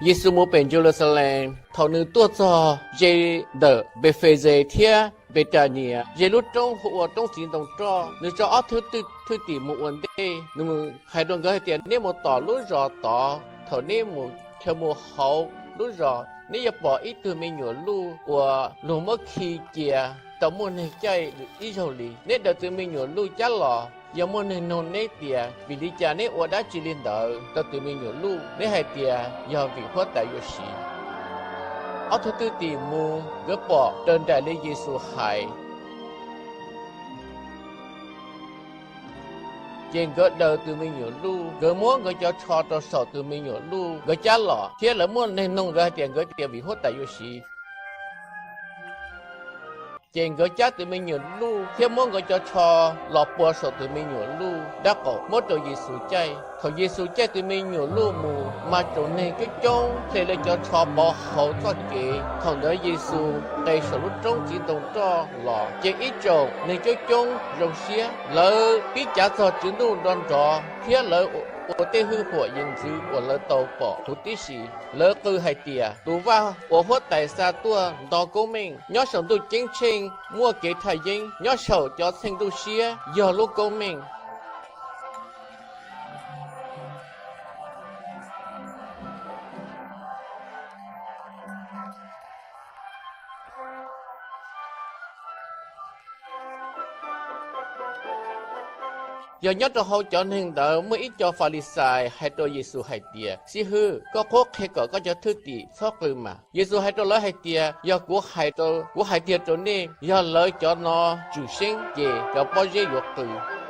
Yexus mus pem Yeluxalees. Thaum nws tuaj txog ze ntawm Npefexes thiab Npetanias, ze lub roob hu ua Roob Txiv Ntoo Roj, nws tso ob tug thwj tim mus ua ntej. Nws hais rau nkawd hais tias, Neb mus tom lub zos tod. Thaum neb mus chaws mus hauv lub zos, neb yuav pom ib tug me nyuam luj uas luag muab khi cia, tau muaj neeg caij ib zaug li. Neb daws tus me nyuam luj cab los. Yog muaj neeg nug neb tias, Vim li cas neb ua dab tsi li ntawd rau tus me nyuam luj? Neb hais tias, Yog vim Huab Tais Yuam Siv. Ob tug thwj tim mus, nkawd pom raws nraim li Yexus hais, ces nkawd daws tus me nyuam luj. Nkawd muab nkawd cov tsho rau saum tus me nyuam luj, nkawd cab los, thiab lawv muaj neeg nug nkawd hais tias, Nkawd tias vim Huab Tais Yuam Siv? Ces nkawd cab tus me nyuam luj thiab muab nkawd cov tsho los pua saum tus me nyuam luj dab qaum muab rau Yexus caij. Thaum Yexus caij tus me nyuam luj mus, mas tsoom neeg coob coob hle lawv cov tsho pov hauv txoj kev. Thaum ntawd Yexus nqes saum lub Roob Txiv Ntoo Roj los, ces ib tsoom neeg coob coob zoo siab, lawv pib cav txog Tswv Ntuj nrov nrov, thiab lawv ua tej hwj huam yam ntxwv uas lawv tau pom huv tib si. Lawv qw hais tias, Tus vaj uas Huab Tais xa tuaj nto koob meej nyob saum ntuj ceeb tsheej, muaj kev thaj yeeb nyob saum cov txheej ntuj siab yog lub koob meej. Yog nyob rau hauv cov neeg ntawd muaj ib co Falixais hais rau Yexus hais tias, Xib hwb, koj qhuab qhia kom koj cov thwj tim txhob qw mas. Yexus hais rau lawv hais tias, Yog kuv hais rau, kuv hais tiag rau nej, yog lawv cov no tswm seeb, ces cov pob zeb yuav qw.